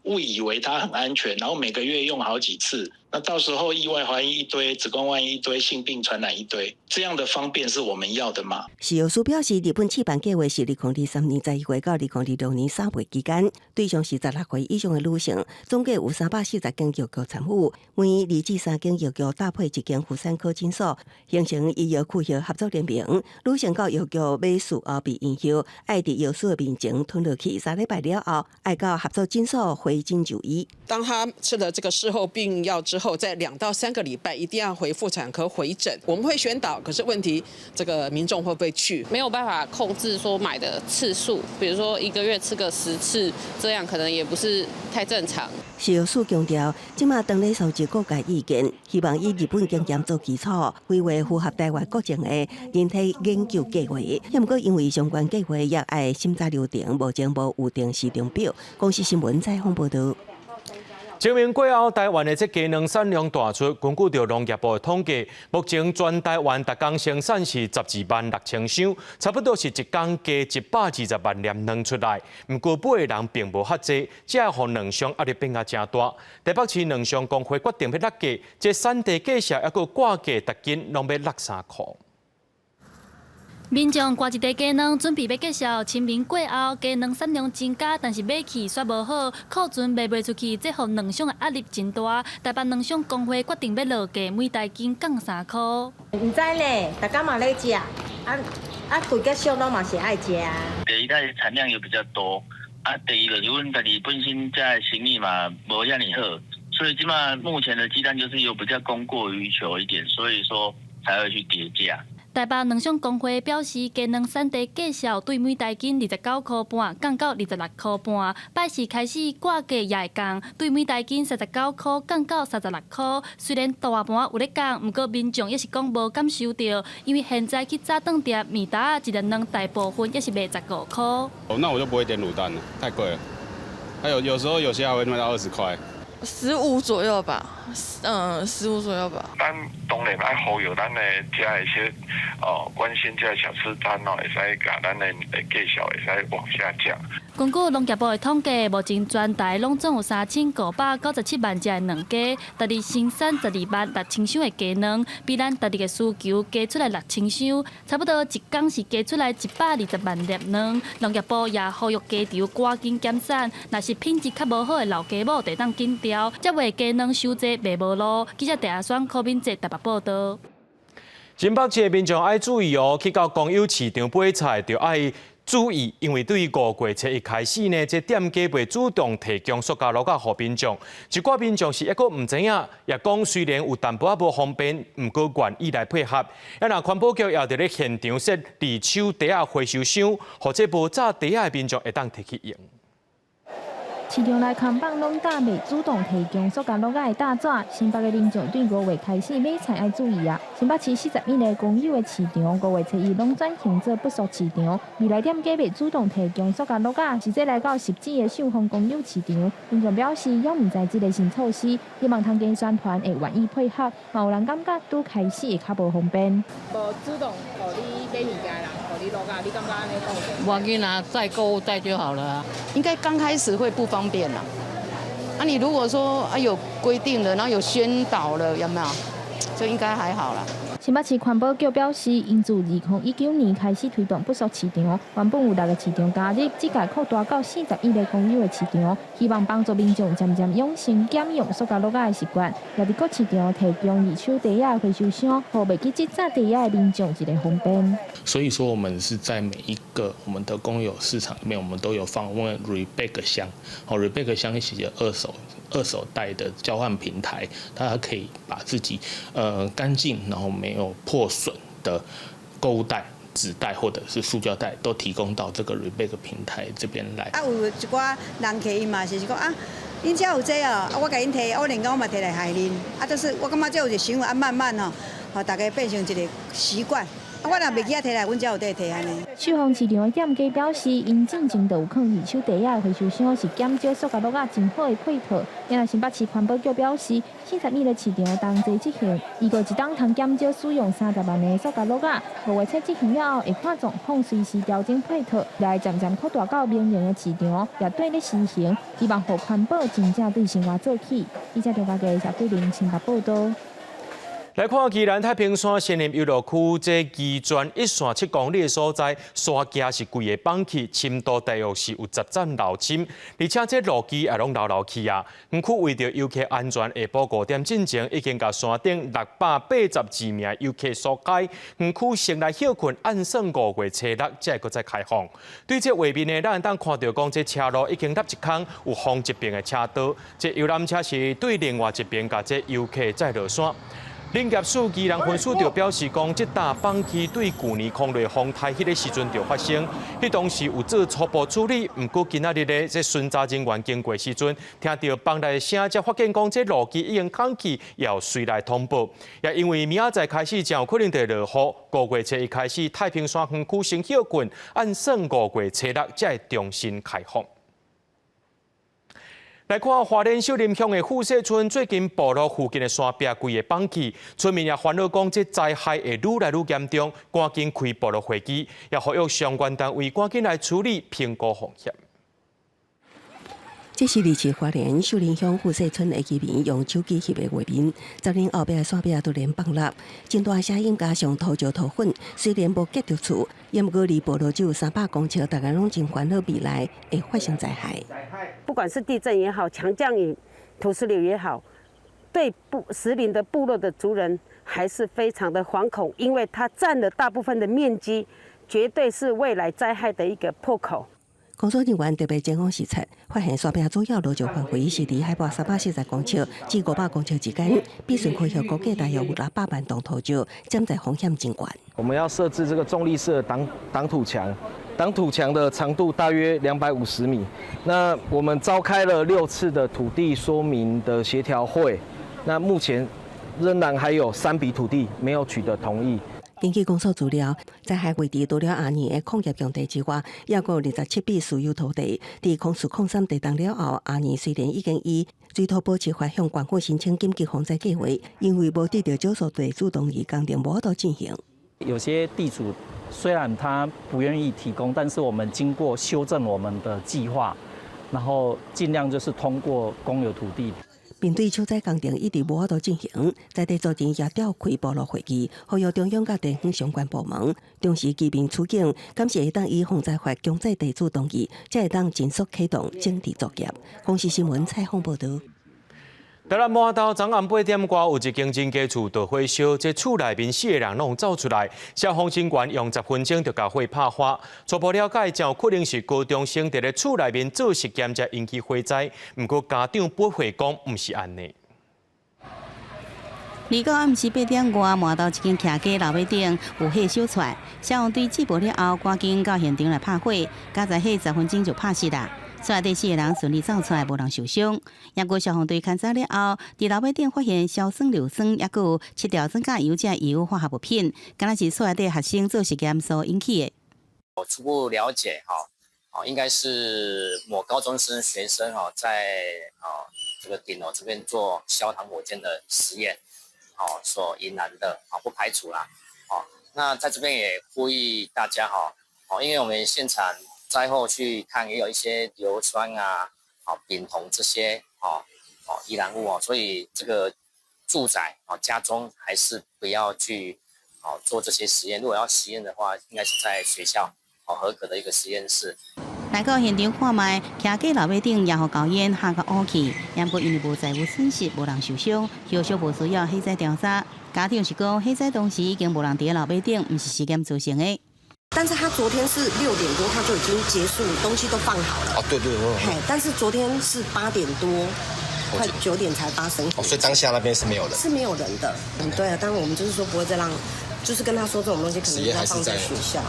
誤以為它很安全，然後每個月用好幾次，那到時候意外懷孕一堆，子宮外孕一堆，性病傳染一堆，這樣的方便是我們要的嗎？食藥署表示，日本試辦計劃是2023年11月到2026年3月期間，對象是16歲以上的女性，總計有340間藥局參與，每2至3間藥局搭配一間婦產科診所，形成醫藥科學合作聯盟。女性到藥局買事後避孕藥，愛佇藥師的面前吞落去，3禮拜了後，愛到合作診所回診就醫。當他吃了這個事後避孕藥之後，在2到3個禮拜一定要回婦產科回診。我們會宣導，可是問題，這個民眾會不會去？沒有辦法控制說買的次數，比如說一個月吃個10次，這樣可能也不是太正常。食藥署強調，這馬當咧收集各界意見，希望以日本經驗做基礎，規劃符合台灣國情的人體研究計劃。毋過因為相關計劃也愛審查流程，目前無預定時程表。公視新聞採訪報道。清明過後，台灣的這雞卵產量大出。根據著農業部的統計，目前全台灣逐工生產是126,000箱，差不多是一工加120萬粒卵出來。毋過買的人並無遐濟，這予卵商壓力變甲誠大。台北市卵商公會決定欲落價，這產地價數猶閣掛價，逐斤攏欲落3箍。民眾掛一袋雞卵，準備欲結束。清明過後，雞卵產量增加，但是買氣煞無好，庫存賣袂出去，這予卵商的壓力真大。台北卵商公會決定欲落價，每台斤降3箍。毋知呢，逐工嘛咧食，啊啊，貴甲俗攏嘛是愛食。第一，它產量又比較多，啊，第二就是阮家己本身這生意嘛無遐爾好，所以這馬目前的雞蛋就是有比較供過於求一點，所以說才會去跌價。台北卵商公會表示，雞卵產地價數對每台斤29箍半降到26箍半，拜四開始掛價也會降，對每台斤39箍降到36箍。雖然大盤有咧降，毋過民眾也是講無感受著，因為現在去早頓店麵袋仔一粒卵大部分也是賣15箍。哦，那我就不會點滷蛋了，太貴了。還有有時候有些還會賣到20塊。 15左右吧，嗯，十五左右吧。咱當然愛呼籲咱的遮的些哦，關心這小吃攤哦，會使共咱的價數會使往下降。根據農業部的統計，目前全台攏總有3597萬隻的卵雞，逐日生產126,000箱的雞卵，比咱逐日的需求加出來6000箱，差不多一工是加出來120萬粒卵。農業部也呼籲雞場趕緊減產，若是品質較無好的老雞母，就當緊調，才袂雞卵傷濟賣無路。記者鄭阿雙、柯敏哲台北報道。新北市的民眾愛注意哦，去到公有市場買菜就愛注意，因為對5月初一開始呢，這店家袂主動提供塑膠簍仔予民眾。一寡民眾是猶閣毋知影，也講雖然有淡薄仔無方便，毋過願意來配合。啊，若環保局也佇咧現場設二手袋仔回收箱，予這無紮袋仔的民眾會當提去用。市場內扛棒攏罩袂主動提供塑膠簍仔的罩紙，新北的民眾對5月開始買菜愛注意啊！新北市41个公有的市場，5月初一攏轉型做不塑市場。未來店家袂主動提供塑膠簍仔，是這來到汐止的秀峰公有市場，民眾表示猶毋知這个新措施，希望通加宣傳會願意配合。嘛有人感覺拄開始會較無方便。無主動予你買物件的人，予予你橐仔，你感覺按呢講？無要緊啊，載購物袋就好了啊。應該剛開始會不方便啦。啊，你如果說啊有規定了，然後有宣導了，有沒有？就應該還好啦。新北市環保局表示，𪜶自2019年開始推動不塑市場，原本有六個市場加入，這屆擴大到41個公有的市場，希望幫助民眾漸漸養成減用塑膠橐仔的習慣。也佇各市場提供二手袋仔回收箱，予袂記積擳袋仔的民眾一個方便。所以說，我們是在每一個我們的公有市場裡面，我們都有放問 rebag 箱。哦，rebag 箱是二手袋的交換平台，它可以把自己乾淨，然後沒有破損的購物袋、紙袋或者是塑膠袋，都提供到這個 rebag 平台這邊來。啊，有一寡人客伊嘛是講啊，恁遮有這哦，啊，我共𪜶提，我連講我嘛提來害恁。啊，就是我感覺這有一個行為啊，慢慢吼，予大家變成一個習慣。啊，我若袂記得提來，阮遮有得提按呢。秀峰市場的店家表示，𪜶進前就有囥二手袋仔的回收箱，是減少塑膠橐仔真好的配套。另外，新北市環保局表示，41個市場同齊執行，預計一冬通減少使用30萬个塑膠橐仔。5月初執行了後，會看狀況隨時調整配套，來漸漸擴大到民營的市場，也綴咧實行，希望予環保真正對生活做起。記者劉家傑、謝桂玲新北報道。來看宜蘭太平山森林遊樂區，這宜泉一線7公里的所在，山徑是規个崩去，深度大約是有10棧老深，而且這路基也攏流流去啊。園區為著遊客安全，下晡5點進前已經共山頂682名遊客疏開，園區先來歇睏，按算5月初6才會閣再開放。對這畫面呢，咱會當看著講，這車路已經凹一空，有封一邊的車道，這遊覽車是對另外一邊共這遊客載落山。林業署宜蘭分署就表示講，這搭崩去對舊年空雷風颱彼个時陣就發生，彼當時有做初步處理，毋過今仔日咧，這巡查人員經過時陣，聽著崩來的聲，才發現講這路基已經空去，也隨來通報。也因為明仔載開始真有可能會落雨，5月初一開始，太平山園區先歇睏，按算5月初6才會重新開放。來看花蓮秀林鄉的富社村，最近部落附近的山壁規个崩去，村民也煩惱講，這災害會愈來愈嚴重，趕緊開部落會議，也呼籲相關單位趕緊來處理評估風險。這是來自花蓮秀林鄉富社村的居民用手機翕的畫面。10年後壁的山壁突然崩落，真大聲音加上土石土粉，雖然無結著厝，也毋過離部落只有300公尺，大家攏真煩惱未來會發生災害。不管是地震也好，強降雨、土石流也好，對部石林的部落的族人還是非常的惶恐，因為它佔了大部分的面積，絕對是未來災害的一個破口。工作人員特別前往視察，發現山壁主要落石範圍是離海拔340公尺至500公尺之間，比順科學估計大約有600萬噸土石，潛在風險真懸。我們要設置這個重力式的擋土牆，擋土牆的長度大約250米。那我們召開了6次的土地說明的協調會，那目前仍然還有三筆土地沒有取得同意。根據公所資料，災害位置除了阿年的礦業用地之外，抑閣有27筆私有土地。佇04/03地動了後，阿年雖然已經依水土保持法向縣府申請緊急防災計劃，因為無得著少數地主同意，工程無法度進行。有些地主雖然他不願意提供，但是我們經過修正我們的計劃，然後盡量就是通過公有土地。面對救災工程一直無法度進行，在地昨日也召開部落會議，呼籲中央佮地方相關部門重視居民處境，感謝會當依防災法強制地主同意，才會當盡速啟動整治作業。公視新聞採訪報導。台南麻豆昨暗8點外有一間真家厝著火燒，這厝內面四个人攏走出來，消防人員用10分鐘就共火拍花。初步了解，真有可能是高中生佇咧厝內面做實驗才引起火災，毋過家長駁回講毋是按呢。29暗時8點外，麻豆一間徛家樓尾頂有火燒出來，消防隊接報了後，趕緊到現場來拍火，佳哉火10分鐘就拍熄啦。厝內底四個人順利走出來，無人受傷。抑閣消防隊勘查了後，佇樓尾頂發現硝酸、硫酸，抑閣有7條裝甲油這油化學物品，敢若是厝內底學生做實驗所引起的。我初步了解，哈，哦，應該是某高中生學生，哈，在哦這個頂樓這邊做消防火箭的實驗，哦所引燃的，啊不排除啦，哦，那在這邊也呼籲大家哈，哦，因為我們現場災後去看，也有一些硫酸啊、哦丙酮這些哦哦易燃物哦，所以這個住宅哦家中還是不要去哦做這些實驗。如果要實驗的話，應該是在學校哦合格的一個實驗室。來到現場看覓，徛架樓尾頂也予厚煙嚇甲烏去，毋過因為無財物損失，無人受傷，後續無需要火災調查。家長是講，火災當時已經無人佇咧樓尾頂，毋是實驗造成的。但是他昨天是6點多，他就已經結束，東西都放好了。哦，對對對。嘿，但是昨天是8點多，快9點才發生。哦，所以當下那邊是沒有人。是沒有人的。嗯，對啊，當然我們就是說不會再讓，就是跟他說這種東西可能要放在學校。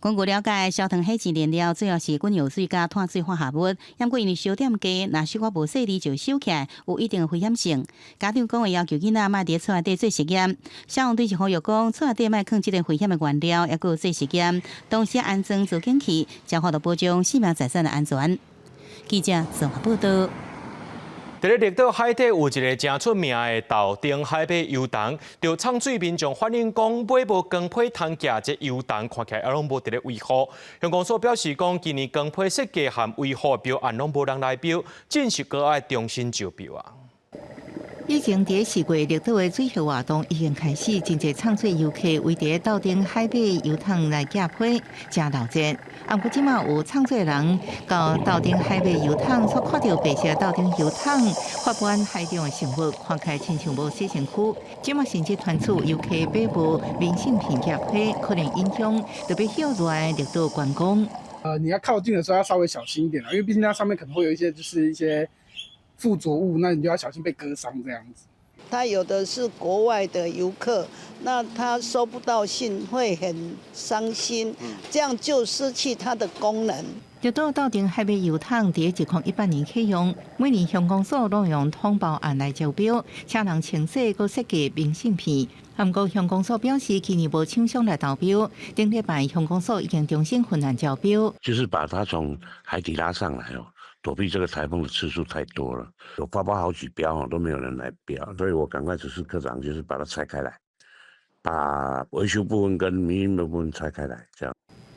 根據了解，燒燙火箭燃料主要是滾油水佮碳水化合物，毋過因為燒點低，若小可無細膩就燒起來，有一定的危險性。家長講會要求囡仔莫佇厝內底做實驗。消防隊是呼籲講，厝內底莫囥這個危險的原料，猶閣有做實驗，同時安裝報警器，才有法度保障生命財產的安全。記者綜合報道。佇咧綠島海底有一个誠出名的豆丁海馬油桶，著藏水民眾反映講買無光批通寄這油桶，看起來猶攏無佇咧維護。鄉公所表示講，今年光批設計和維護標案攏無人來標，正是閣愛重新招標啊。以前佇4月綠島的水澆活動已經開始，真濟藏水遊客圍佇豆丁海馬油桶來寄批，誠鬧熱。啊，毋過這馬有藏水人到豆丁海馬油桶所看著白色豆丁油桶發現海中的生物，看起來親像無洗身軀。這馬甚至傳出遊客買無明信片寄批，可能影響特別歇熱的綠島觀光。你要靠近的時候要稍微小心一點啦，因為畢竟它上面可能會有一些就是一些附着物，那你就要小心被割傷這樣子。他有的是國外的遊客，那他收不到信會很傷心，這樣就失去它的功能。綠島豆丁海馬油桶佇2018年啟用，每年鄉公所攏用統包案來招標，請人清洗閣設計明信片。毋過鄉公所表示，今年無廠商來投標，頂禮拜鄉公所已經重新分案招標。就是把它從海底拉上來哦。躲避這個颱風的次數太多了，有發包好幾標都沒有人來標，所以我趕快指示科長，就是把它拆開來，把維修部分跟民營的部分拆開來，這樣。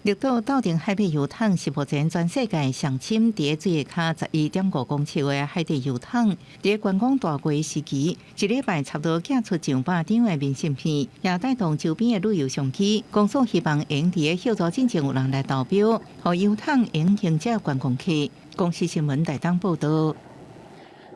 綠島豆丁海馬油桶是目前全世界上深佇水跤11.5公尺的海底油桶，佇觀光大季時期，一禮拜差不多寄出上百張的明信片，也帶動周邊的旅遊商機。公所希望會佇咧歇熱進前有人來投標，予油桶會迎接觀光客。公視新聞台東報道。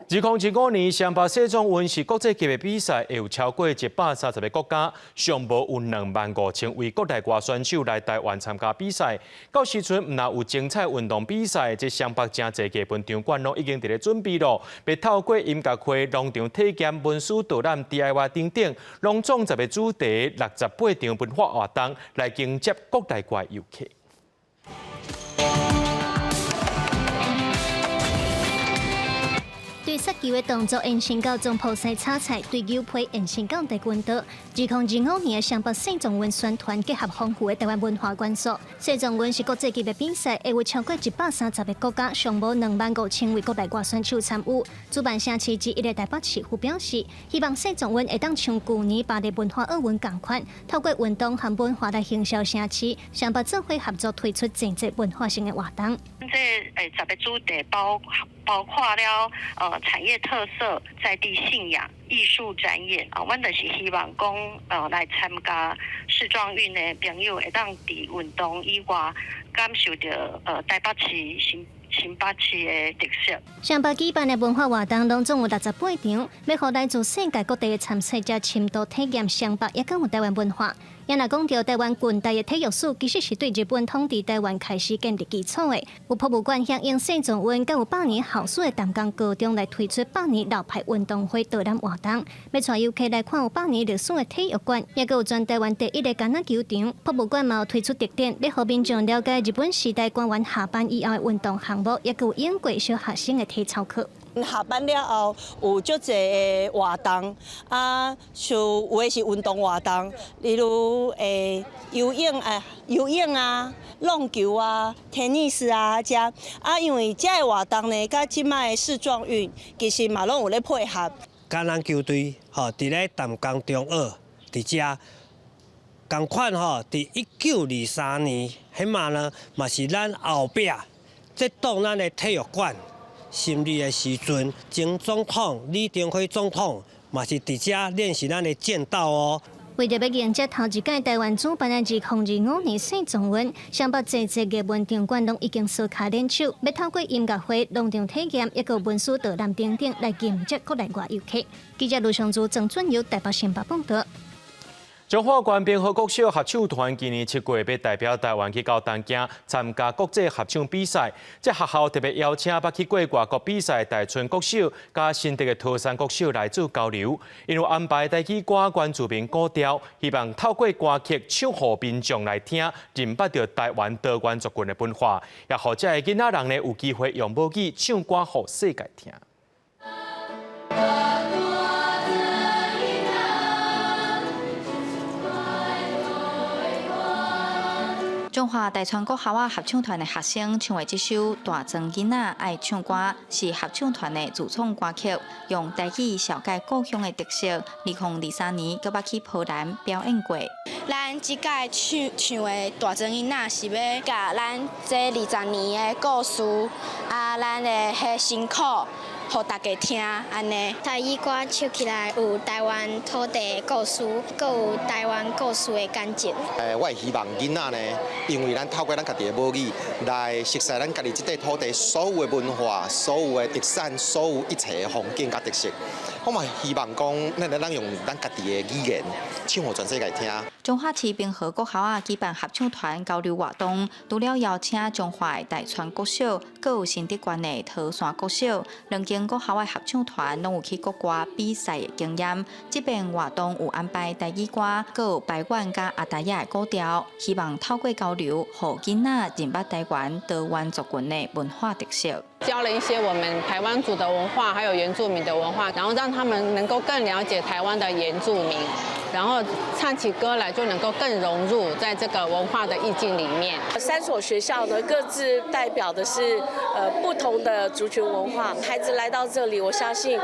2025年雙北世壯運是國際級的比賽，會有超過130個國家，上無有2萬5千位國內外選手來台灣參加比賽。到時陣毋但有精彩運動比賽，這雙北誠濟藝文場館攏已經佇咧準備咯，欲透過音樂會、農場體驗、文史導覽、DIY 等等，攏總十個主題、68場文化活動來迎接國內外遊客。對殺球的動作延伸到總鋪西炒菜，對牛皮延伸到跆拳道。2025年的雙北世壯運宣傳結合豐富的台灣文化元素。世壯運是國際級的比賽，會有超過130個國家，上無2萬5千位國內外選手參與。主辦城市之一的台北市府表示，希望世壯運會當像舊年巴黎文化奧運仝款，透過運動和文化來行銷城市，雙北做伙合作推出真濟文化性的活動。這10個主題包括了產業特色、在地信仰、藝術展演啊，阮就是希望講來參加世壯運的朋友會當佇運動以外感受著台北市新北市的特色。雙北舉辦的文化活動，攏總有68場，欲予來自世界各地的參賽者深度體驗雙北，抑閣有台灣文化。也若講著台灣近代的體育史，其實是對日本統治台灣開始建立基礎的。有博物館響應世壯運，佮有百年校史的淡江高中來推出百年老牌運動會導覽活動，欲帶遊客來看有百年歷史的體育館，抑閣有全台灣第一个橄欖球場。博物館嘛有推出特展，欲予民眾了解日本時代官員下班以後的運動項目，抑閣有英國小學生的體操課。下班了後有足濟的活動，啊，像有的是運動活動，例如游泳啊、游泳啊、挵球啊、tennis 啊遮。啊，因為這个活動呢，佮這擺的世壯運其實嘛攏有咧配合。橄欖球隊吼，佇咧淡江中學佇遮仝款吼，佇1923年，彼馬呢嘛是咱後壁這棟咱的體育館成立的時陣，前總統李登輝總統嘛是佇遮練習咱的劍道哦。為著欲迎接頭一屆台灣主辦的2025年世壯運，雙北濟濟藝文場館攏已經趖跤練手，欲透過音樂會、農場體驗，抑閣文書導覽等等來迎接國內外遊客。記者盧尚珠、鄭俊友台北新北報導。彰化縣平和國小合唱團今年7月欲代表台灣去到東京參加國際合唱比賽。這學校特別邀請捌去過外國比賽大村國小佮新竹的桃山國小來做交流，𪜶有安排台語歌、原住民古調，希望透過歌曲唱予民眾來聽，認捌著台灣多元族群的文化，也予這个囡仔人呢有機會用母語唱歌予世界聽。彰化大川國校仔合唱團的學生唱的這首《大莊囡仔愛唱歌》是合唱團的自創歌曲，用台語紹介故鄉的特色。2023年，閣捌去波蘭表演過。咱這屆唱唱的《大莊囡仔》是欲共咱這20年的故事，啊，咱的彼辛苦，予大家聽按呢。台語歌唱起來有台灣土地的故事，閣有台灣故事的感情。我會希望囡仔呢，因為咱透過咱家己的母語來熟悉咱家己這塊土地所有的文化、所有的特產、所有一切的風景佮特色。我嘛希望講，咱會當用咱家己的語言唱予全世界聽。彰化市平和國校仔舉辦合唱團交流活動，除了邀請彰化的大川國小，閣有新竹縣的桃山國小，兩間國校的合唱團攏有去國外比賽的經驗。這遍活動有安排台語歌，閣有排灣佮阿達雅的古調，希望透過交流，予囡仔認捌台灣多元族群的文化特色。教了一些我們排灣族的文化，還有原住民的文化，然後讓他們能夠更了解台灣的原住民，然後唱起歌來就能夠更融入在這個文化的意境裡面。三所學校呢，各自代表的是不同的族群文化。孩子來到這裡，我相信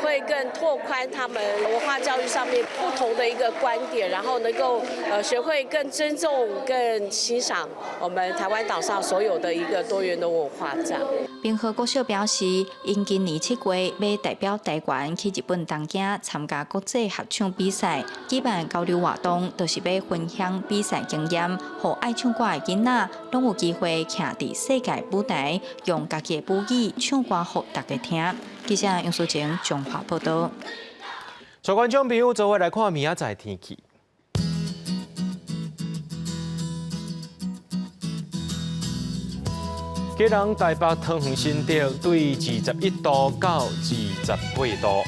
會更拓寬他們文化教育上面不同的一個觀點，然後能夠學會更尊重、更欣賞我們台灣島上所有的一個多元的文化。這樣。平和國小表示，𪜶今年7月欲代表台灣去日本東京參加國際合唱比賽，舉辦交流活動，就是欲分享比賽經驗，予愛唱歌的囡仔攏有機會徛佇世界舞台，用家己的母語唱歌予大家聽。記者楊淑晴彰化報導。帶觀眾朋友做伙來看明仔載天氣。基隆、台北、桃園、新竹對21度到28度。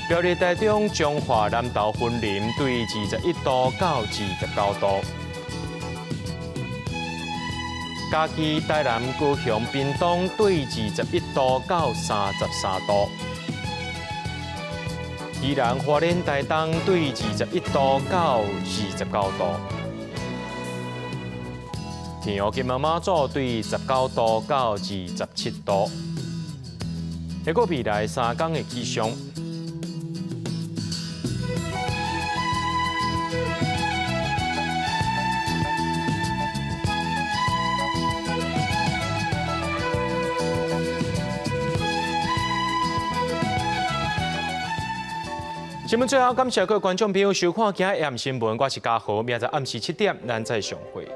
苗栗、台中、彰化、南投、雲林對21度到29度。嘉義、台南、高雄、屏東對21度到33度。宜蘭、花蓮、台東對21度到29度。天后金門馬祖對19度到27度。下個未來三工的氣象。新聞最後，感謝各位觀眾朋友收看今日 AM 新聞，我是嘉豪，明仔載暗時7點，咱再相會。